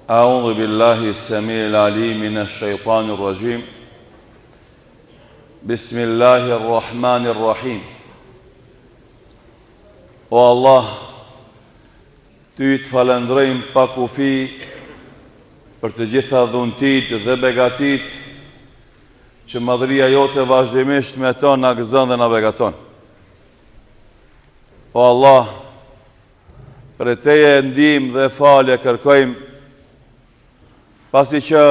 أعوذ بالله السميع العليم من الشيطان الرجيم بسم الله الرحمن الرحيم O Allah, Ty të falënderojmë pa kufi për të gjitha dhuntitë dhe begatitë që madhëria jote vazhdimisht me to na gëzon dhe na begaton. O Allah, prej teje ndihmë dhe falje kërkojmë, pasi që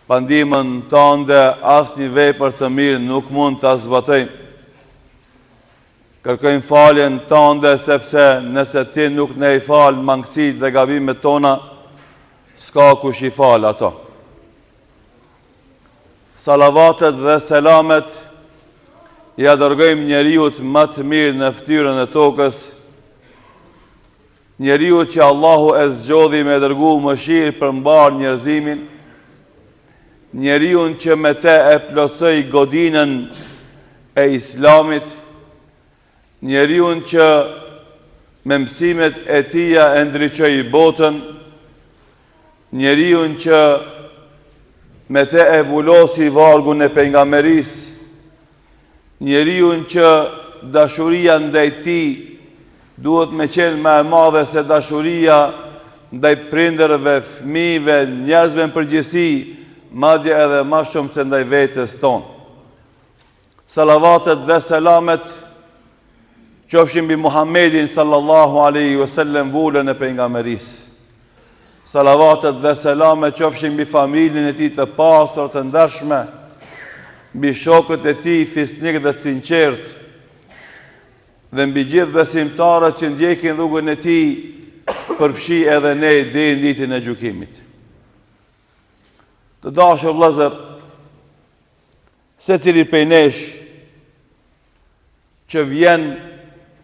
pa ndihmën tande asnjë vepër të mirë nuk mund ta zbatojmë. Kërkojmë faljen tande sepse nëse ti nuk na i fal mangësitë dhe gabimet tona, s'ka kush i fal ato. Salavatet dhe selamet ia dërgojmë njeriut më të mirë në fytyrën e tokës, njeriut që Allahu e zgjodhi me dërgu mëshirë për mbarë njerëzimin, njeriun që me te e plotësoi godinën e islamit, njeriun që me mësimet e tija e ndriçoi botën, njeriun që me te e vulosi vargun e pejgamberisë, njeriun që dashuria ndaj tij duhet me qenë ma e madhe se dashuria ndaj prindërve, fëmijëve, njerëzve në përgjithësi, madje edhe ma shumë se ndaj vetes tonë. Salavatet dhe selamet qofshin mbi Muhammedin sallallahu alaihi wasallam vulën e pejgamberisë. Salavatet dhe selamet qofshin mbi familjen e tij të pastër të ndershme, mbi shokët e tij fisnikë dhe të sinqertë dhe mbi gjithë besimtarët që ndjekin rrugën e tij, përfshi edhe ne deri në ditën e gjykimit. Të dashur vëllezër, Secili prej nesh që vjen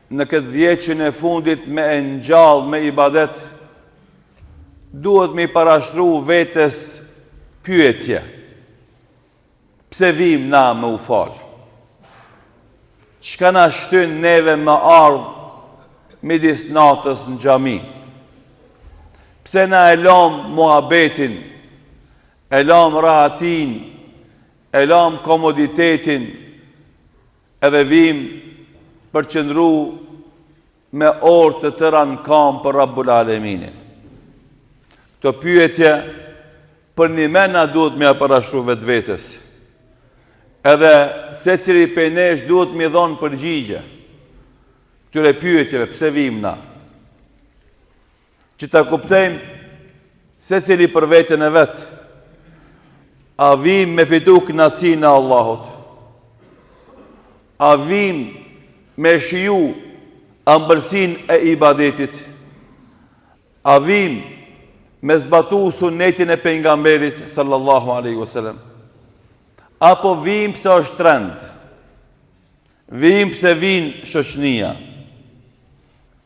në këtë dhjetëshin e fundit me e ngjall me ibadet, duhet me i parashtru vetes pyetje. Pse vim na me u falë? Çka na shtyn neve me ardhë midis natës në xhami? Pse na e lamë muhabetin, E lamë rahatinë, e lamë komoditetin, edhe vim për qëndru me orë të tëra në kamë për Rabbul Aleminin. Këto pyetje përnjëmend na duhet me ia parashtru vetvetes. Edhe secili prej nesh duhet me i dhonë përgjigje këtyre pyetjeve, pse vim na? Që ta kuptojmë secili për veten e vet. A vim me fitu kënaqësinë e Allahut? A vim me shiju ëmbëlsinë e ibadetit? A vim me zbatu sunetin e pejgamberit sallallahu alaihi wasallam? Apo vim pse është trend? Vim pse vin shoqnia?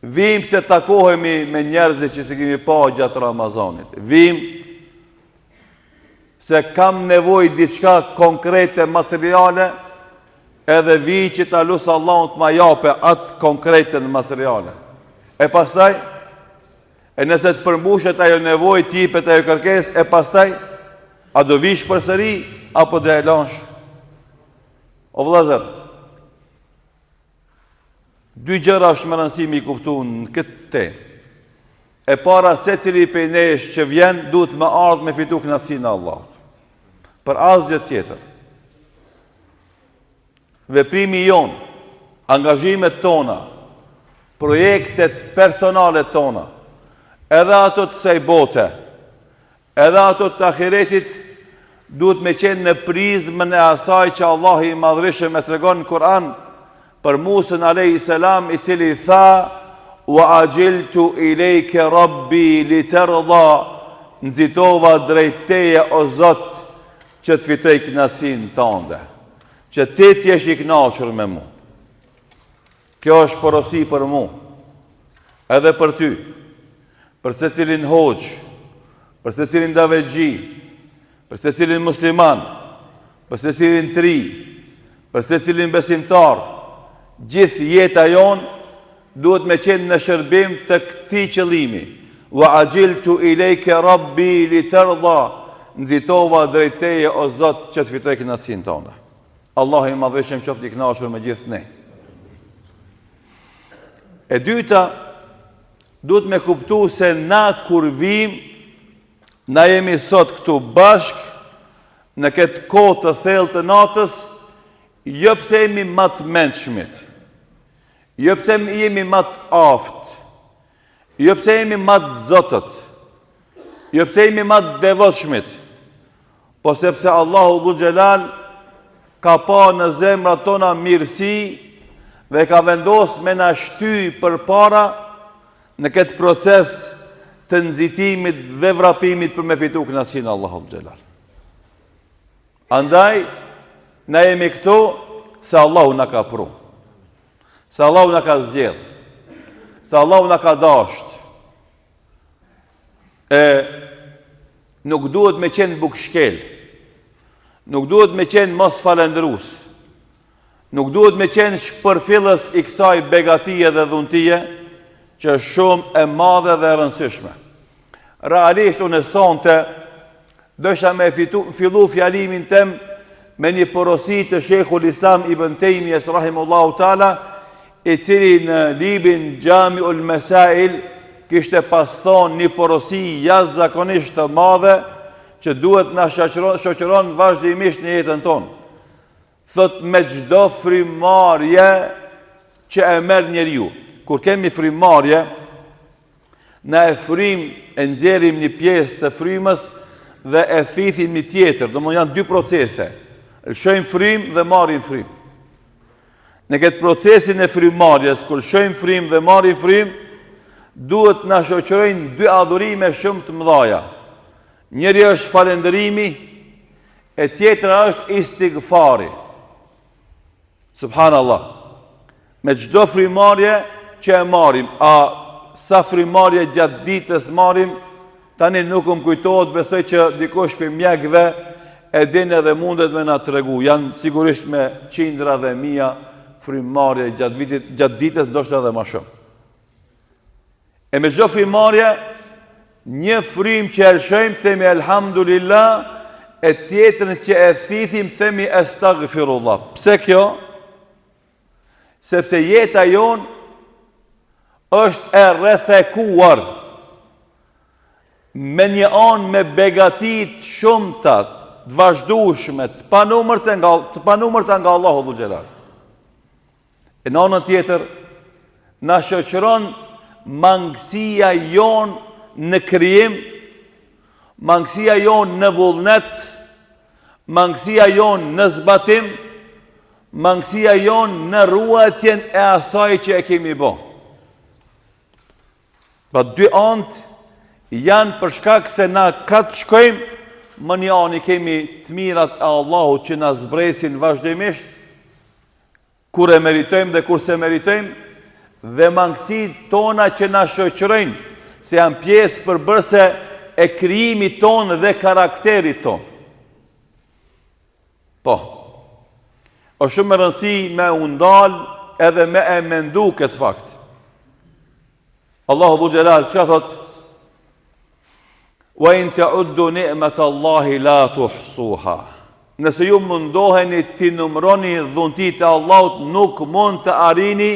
Vim pse takohemi me njerëzit që s'i kemi pa gjatë Ramazanit. Vim se kam nevojë diçka konkrete materiale edhe vi që ta lus Allahun të ma jape atë konkreten materiale. E pastaj, e nëse të përmbushet ajo nevojë, të jipet ajo kërkesë, e pastaj, a do vish përsëri, apo do e lansh? O vëllezër, Dy gjëra është me rëndësi me i kuptu në këtë temë. E para, secili prej nesh që vjen, duhet me ardhë me fitu kënaqësinë e Allahut. Për asgjë tjetër. Veprimi jonë, angazhimet tona, projektet personale tona, edhe ato të kësaj bote, Edhe ato të ahiretit duhet me qenë në prizmën e asaj që Allahu i Madhërishëm e tregon në Kur'an për Musën alayhi salam i cili tha wa ajiltu ilayka rabbi litarda nxitova drejt teje o Zot që të fitoj kënaqësinë tënde që ti të jesh i kënaqur me mua Kjo është porosi për mu, edhe për ty, për secilin hoxhë, për secilin davetxhi, për secilin musliman, për secilin të ri, për secilin besimtar, gjithë jeta jonë duhet me qenë në shërbim të këtij qëllimi. Wa axhiltu ilejke rabbi li terda, nxitova drejt teje o Zot që të fitoj kënaqësinë tënde. Allahu i Madhërishëm qoftë i kënaqur me gjithë ne. E dyta, duhet me kuptu se na kur vim, na jemi sot këtu bashkë në këtë kohë të thellë të natës, jo pse jemi ma të mençmit, jo pse jemi ma të aftë, Jo pse jemi ma të zotët, jo pse jemi ma të devotshmit, po sepse Allahu Dhul Xhelal ka pa në zemrat tona mirësi dhe ka vendos me na shty përpara në këtë proces të nxitimit dhe vrapimit për me fitu kënaqësinë e Allahut Dhul Xhelal. Andaj, na jemi këtu se Allahu na ka pru. Se Allahu na ka zgjedh. Se Allahu na ka dasht. E nuk duhet me qenë bukëshkel. Nuk duhet me qenë mosfalendrus. Nuk duhet me qenë shpërfillës i kësaj begatie dhe dhuntie që është shumë e madhe dhe e rëndësishme. Realisht unë sonte dojsha me fitu, fillu fjalimin tem me një porosi të Shejhul Islam Ibn Tejmijes Rahimullahu Teala, i cili në librin Xhamiul Mesail kishte pas thonë një porosi jashtëzakonisht të madhe që duhet na shoqëron, shoqëron vazhdimisht në jetën tonë. Thotë me çdo frymëmarrje që e merr njeriu. Kur kemi frymëmarrje, na e frymë, e nxjerrim një pjesë të frymës dhe e thithim një tjetër. Domethënë janë dy procese. Lëshojmë frymë dhe marrim frymë. Në këtë procesin e frymëmarrjes, kur lëshojmë frymë dhe marrim frymë, duhet na shoqërojnë dy adhurime shumë të mëdhaja. Njëri është falënderimi E tjetra është istigfari. Subhanallah. Me çdo frymëmarrje që e marrim, a sa frymëmarrje gjatë ditës marrim, tani nuk më kujtohet, besoj që dikush prej mjekëve e din edhe mundet me na tregu. Janë sigurisht me qindra dhe mija frymëmarrje gjatë vitit, gjatë ditës ndoshta edhe ma shumë. E me çdo frymëmarrje, një frymë që e lëshojmë, themi elhamdulillah, e tjetrën që e thithim, themi estagfirullah. Pse kjo? Sepse jeta jonë është e rrethekuar me një anë me begati të shumta, të vazhdueshme, të panumërta nga, të panumërta nga Allahu Dhul Xhelal. E në anën tjetër, na shoqëron mangësia jonë në krijim, mangësia jonë në vullnet, mangësia jonë në zbatim, mangësia jonë në ruajtjen e asaj që e kemi bo. Pra dy anët janë për shkak se na ka të shkojmë, më një anë i kemi të mirat e Allahut që na zbresin vazhdimisht, Kur e meritojmë dhe kur s'e meritojmë, dhe mangësitë tona që na shoqërojnë, se janë pjesë përbërëse e krijimit tonë dhe karakterit tonë. Po, është shumë me rëndësi me u ndal edhe me e mendu këtë fakt. Allahu Dhul Xhelal, çka thot? Wa in ta'uddu ni'mat Allahi la tuhsuha. Nëse ju mundoheni t'i numëroni dhuntitë e Allahut, nuk mund të arrini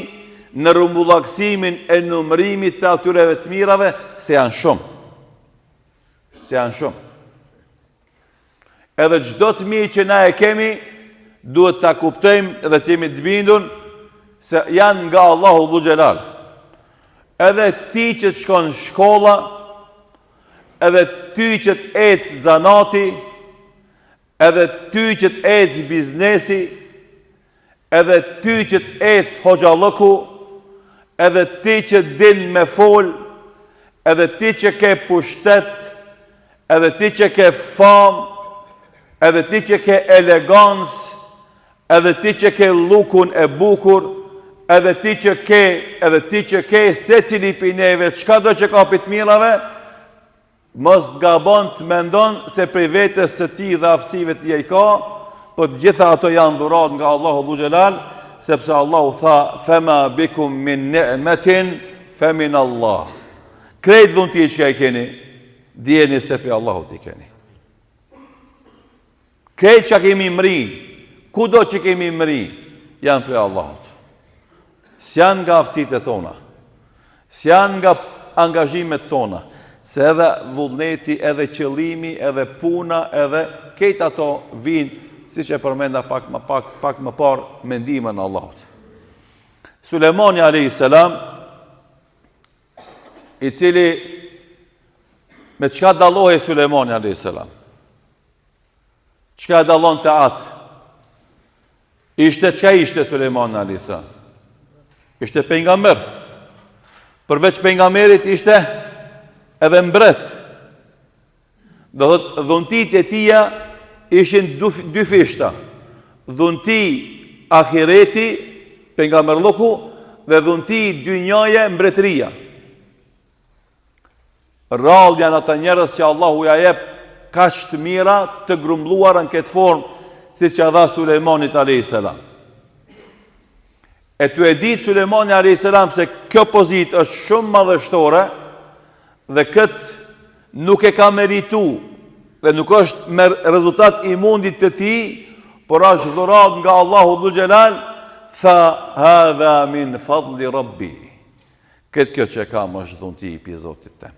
në rrumbullaksimin e numërimit të atyre të mirave, se janë shumë. Se janë shumë. Edhe çdo të mirë që na e kemi, duhet ta kuptojmë dhe të jemi të bindun se janë nga Allahu Dhul Xhelal. Edhe ti që të shkon shkolla, edhe ty që të ecë zanati, edhe ty që të ecë biznesi, Edhe ty që të ecë hoxhallëku, edhe ti që din me fol, edhe ti që ke pushtet, edhe ti që ke famë, edhe ti që ke elegancë, edhe ti që ke llukun e bukur, edhe ti që ke, edhe ti që ke, secili prej neve, çkado që ka prej të mirave, Mos të gabon të mendon se prej vetes së tij dhe aftësive të tij i ka, po të gjitha ato janë dhuratë nga Allahu Dhul Xhelal, sepse Allahu tha fema bikum min ni'metin fe min Allah. Krejt dhunti çka i keni, dijeni se prej Allahut i keni. Krejt çka kemi mri, kudo që kemi mri, janë prej Allahut. S'janë nga aftësitë tona, s'janë nga angazhimet tona, se edhe vullneti, edhe qëllimi, edhe puna, edhe krejt ato vijnë, siç e përmenda pak më pak, pak më parë, me ndihmën e Allahut. Sulejmani a.s. i cili me çka dallohej Sulejmani a.s. Çka e dallonte atë? Ishte çka ishte Sulejmani a.s. Ishte pejgamber. Përveç pejgamberit ishte edhe mbret. Do thotë dhuntitë e tija ishin dyfishta. Dhunti ahireti, pejgamberllëku dhe dhunti dynjaje mbretëria. Rrallë janë ata njerëz që Allahu ja jep kaq të mira të grumbulluara në këtë formë, siç ia dha Sulejmanit alayhis salam. E tu e ditë Sulejmani alayhis salam se kjo pozitë është shumë madhështore dhe këtë nuk e ka meritu dhe nuk është me rezultat i mundit të tij, por është dhuratë nga Allahu dhul xhelal, tha hadha min fadli rabbi. Këtë kjo që e kam është dhunti pi Zotit tem.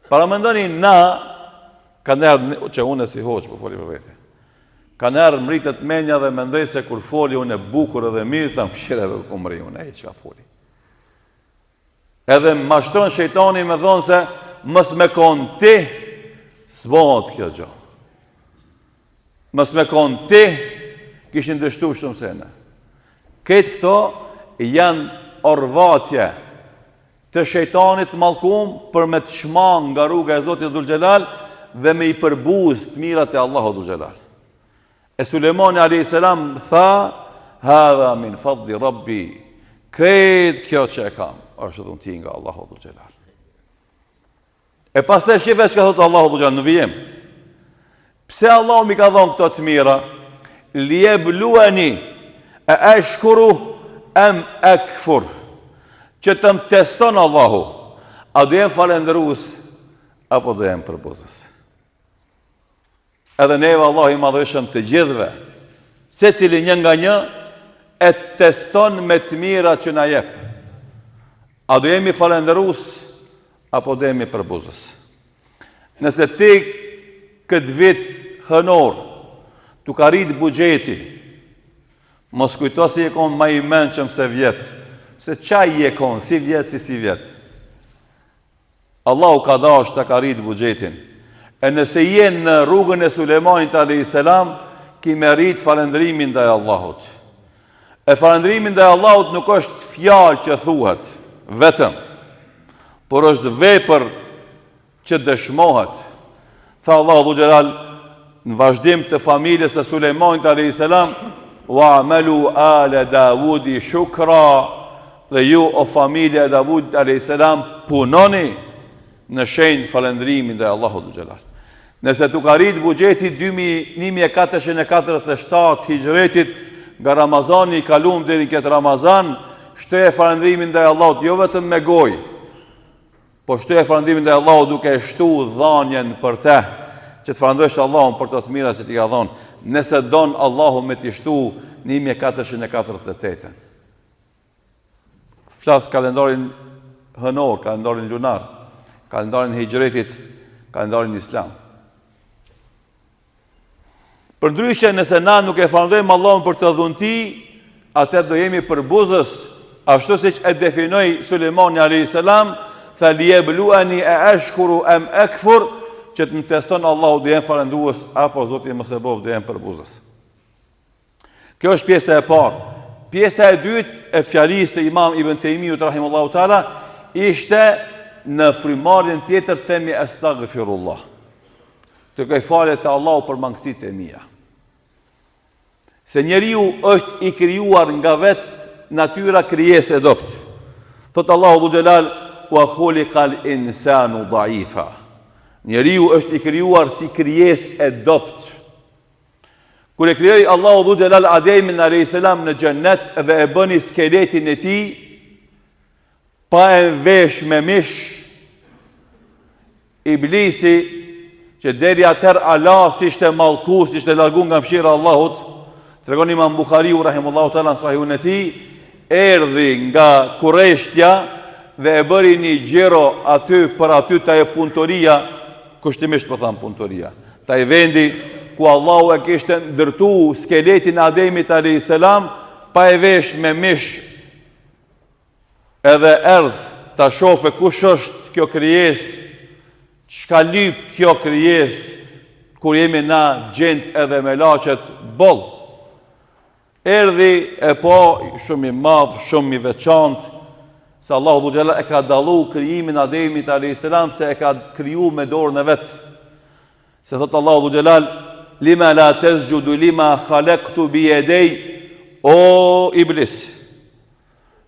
Paramendoni na, kanëherë, që unë si hoxhë, po foli për vete, kanëherë m'rritet menja dhe mendoj se kur foli unë e bukur edhe mirë, tham, kqyre ku mrri unë, e çka foli. Edhe mashtron shejtani me thonë se mos me konë ti, s'bohet kjo gjo. Mos me konë ti, kishin dështu shumë sene. Krejt këto janë orvatje të shejtanit mallkum për me të shmang nga rruga e Zotit Dhul Xhelal dhe me i përbuz të mirat e Allahut Dhul Xhelal. E Sulejmani a.s. tha, hadha min fadli rabbi, krejt kjo që e kam, është dhunti nga Allahu Dhul Xhelal. E pastaj shife çka thotë Allahu Dhul Xhelal në vijim. Pse Allahu m'i ka dhonë këto të mira? Lijeblueni e eshkuru em ekfur. Që të më teston Allahu. A do jem falënderues apo do jem përbuzës? Edhe neve Allahu i madhërishëm të gjithëve, secili një nga një, e teston me të mira që na jep. A do jemi falënderues, apo do jemi përbuzës? Nëse ti këtë vit hënor, t'u ka rrit buxheti, mos kujto se je konë ma i mençëm se vjet, se qaj je konë, si vjet, si sivjet. Allahu ka dashtë ta ka rrit buxhetin. E nëse je në rrugën e Sulejmanit alayhis salam, ki me rrit falënderimin ndaj Allahut. E falënderimi ndaj Allahut nuk është fjalë që thuhet vetëm, por është vepër që dëshmohet. Tha Allahu Dhul Xhelal në vazhdim të familjes së Sulejmanit alayhis salam, "Wa amalu ala Davudi shukra." Dhe ju o familja e Davudit alayhis salam punoni në shenjë falënderimi ndaj Allahut Dhul Xhelal. Nëse t'u ka rrit buxheti 1447 hixhretit nga Ramazani i kalum deri në këtë Ramazan, shtoje falënderimin ndaj Allahut jo vetëm me gojë, Po shtoje falënderimin ndaj Allahut duke e shtu dhanien për te, që të falënderosh Allahun për të të mira që t'i ka dhonë, nëse don Allahu me t'i shtu 1448. Flas kalendarin hënor, kalendarin lunar, kalendarin hixhretit, kalendarin islam. Përndryshe, nëse na nuk e falënderojmë Allahun për këto dhunti, atëherë do jemi përbuzës, ashtu siç e definoi Sulejmani alayhis salam, tha liyabluani a ashkuru am akfur, që të më teston Allahu do jem falënderues apo Zoti mos e bëftë do jem përbuzës. Kjo është pjesa e parë. Pjesa e dytë e fjalisë së Imam Ibn Tejmijut rahimullahu taala ishte në frymarrjen tjetër themi astaghfirullah. Të kërkoj falje te Allahu për mangësitë e mia. Se njeriu është i krijuar nga vetë natyra krijesë e dobët. Thotë Allahu dhul xhelal wa khuliqal insanu da'ifa. Njeriu është i krijuar si krijesë e dobët. Kur e krijoi Allahu dhul xhelal Ademin alayhis salam në xhennet dhe e bëni skeletin e tij. Pa e vesh me mish, Iblisi, që deri atëherë ala s'ishte mallku, s'ishte largu nga mëshira e Allahut, tregon Imam Buhariu rahimullahu taala në Sahihun e tij, erdhi nga kureshtja dhe e bëri një xhiro aty për aty te ajo punëtoria, kushtimisht po tham punëtoria, te ai vendi ku Allahu e kishte ndërtu skeletin e Ademit alayhis salam, pa e vesh me mish Edhe erdh ta shofe kush është kjo krijesë, çka lyp kjo krijesë, kur jemi na xhint edhe melaqet boll. Erdhi e pa shumë i madh, shumë i veçantë, se Allahu dhul xhelal e ka dallu krijimin Ademit a.s. se e ka kriju me dorën e vet. Se thot Allahu dhul xhelal, lima la tesxhudu lima khalektu bi jedej, o iblis.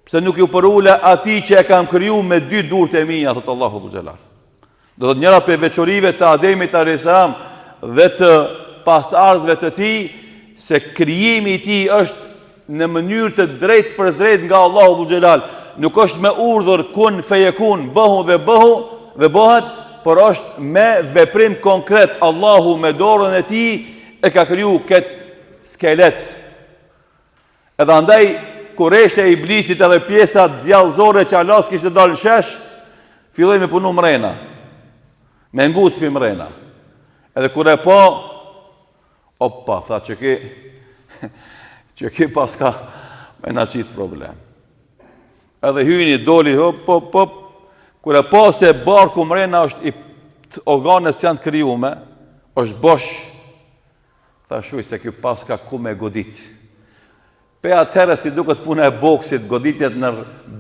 Pse nuk ju përule atij që e kam kriju me dy durt e mia, thot Allahu dhul xhelal. Do thot njëra prej veçorive të Ademit a.s. dhe të pasardhësve të tij, se krijimi i tij është në mënyrë të drejtpërdrejtë nga Allahu dhul xhelal. Nuk është me urdhër kun fejekun, bëhu dhe bëhu dhe bëhet, por është me veprim konkret. Allahu me dorën e tij e ka kriju këtë skelet. Edhe andaj kureshtja e iblisit edhe pjesa djallëzore që ala s'kishte dalë në shesh, filloi me punu mrena. Me nguc pi mrena. Edhe kur e pa, opa, tha që ki, që ki paska me na qitë problem. Edhe hyni, doli, hop, hop, hop, kur e pa se barku mrena është i organet s'janë të krijume, është bosh, Tha shuj se ky paska ku me godit. Pe atëherë si duket puna e boksit, goditjet në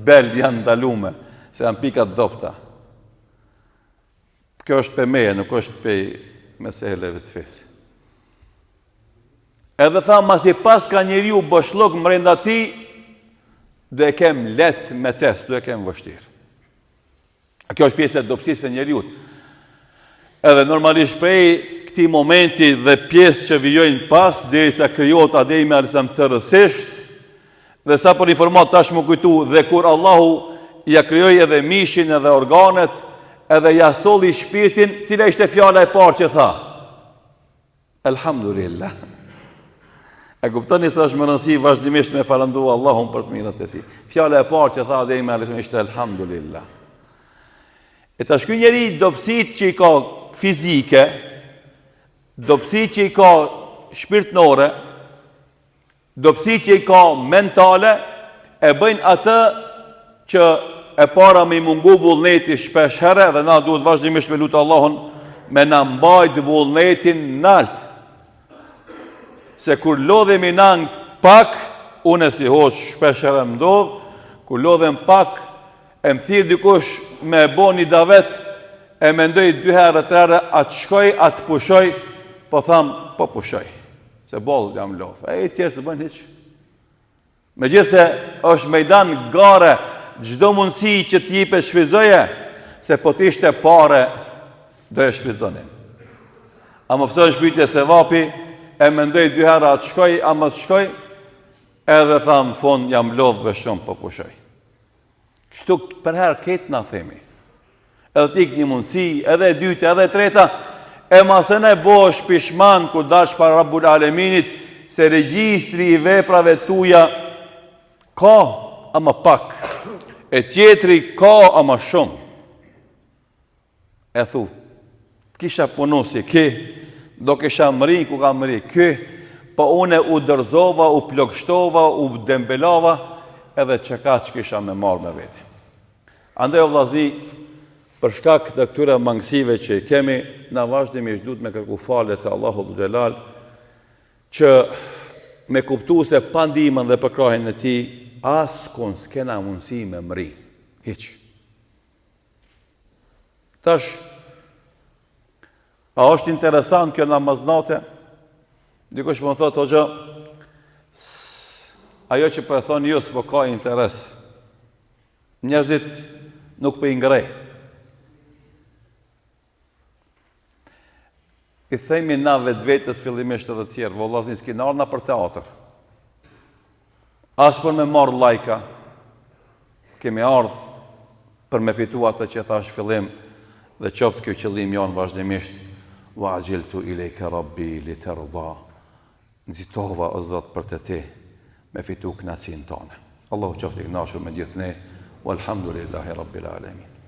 bel janë ndalume, se janë pika të dobta. Kjo është pe meje, nuk është pe meseleve të fesë. Edhe tha, masi paska njeriu boshlluk mrenda tij, do e kem let me te, s'do e kem vështirë. A kjo është pjesë e dobësisë së njeriut. Edhe normalisht prej këtij momenti dhe pjesë që vijojnë pas derisa krijohet Ademi alayhis salam tërësisht dhe sa për informatë tash m'u kujtu dhe kur Allahu ja krijoi edhe mishin edhe organet edhe ja solli shpirtin, cila ishte fjala e parë që tha? Elhamdulillah. E kuptoni se është me rëndësi vazhdimisht me falëndu Allahun për të mirat e tij. Fjala e parë që tha Ademi alayhis salam ishte Elhamdulillah. E tash ky njeri dobësitë që i ka fizike, dobësitë që i ka shpirtnore, Dobësitë që i ka mentale e bëjnë atë që e para me i mungu vullneti shpesh herë dhe na duhet vazhdimisht me lutë Allahun me na mbajt vullnetin nalt. Se kur lodhemi na pak, unë si hoxhë shpesh herë më ndodh, kur lodhem pak e më thirr dikush me e bo një davet, e mendoj dy herë, tre herë, a të shkoj, a të pushoj, po tham, po pushoj. Se boll jam lodh. E i tjerë s'bëjnë hiç. Megjithëse është mejdan gare, çdo mundësi që të jipet shfrytëzoje, se po të ishte pare, do e shfrytëzonim. Ama pse është pyetje sevapi, e mendoj dy herë a të shkoj, a mos shkoj, edhe tham në fund jam lodh be shumë, po pushoj. Kështu përherë këtë na themi. Edhe të ik një mundësi, edhe e dyta, edhe e treta, e masanej bohesh pishman kur dalsh para Rabbul Aleminit, se regjistri i veprave tuja ka ama pak, e tjetri ka ama shumë. E thu, kisha punu si ky, do kisha mri ku ka mri ky, po une u dorëzova, u plogështova, u dembelava, edhe qekaq kisha me marrë me vete. Andaj o vllazni, për shkak të këtyre mangësive që i kemi, na vazhdimisht duhet me kërku falje te Allahu dhul xhelal, që me kuptu se pa ndihmën dhe përkrahjen e tij, askun s'kena mundësi me mri. Hiç. Tash, a është interesant kjo namaz nate? Dikush më thotë, hoxha, ajo që po e thoni ju s'po ka interes. Njerëzit nuk po i ngrej. I themi na vetvetes fillimisht edhe tjerë, vëllazni s'kena ardhë na për teatër. As për me marrë lajka, kemi ardhë. për me fitu atë që thash fillim dhe qoftë kjo qëllim jonë vazhdimisht wa axhiltu ilejke rabbi li terda nxitova o Zot për te ti me fitu knaqsinë tane. Allahu qoftë i knaqur me gjithë ne walhamdulillahi rabbil alamin.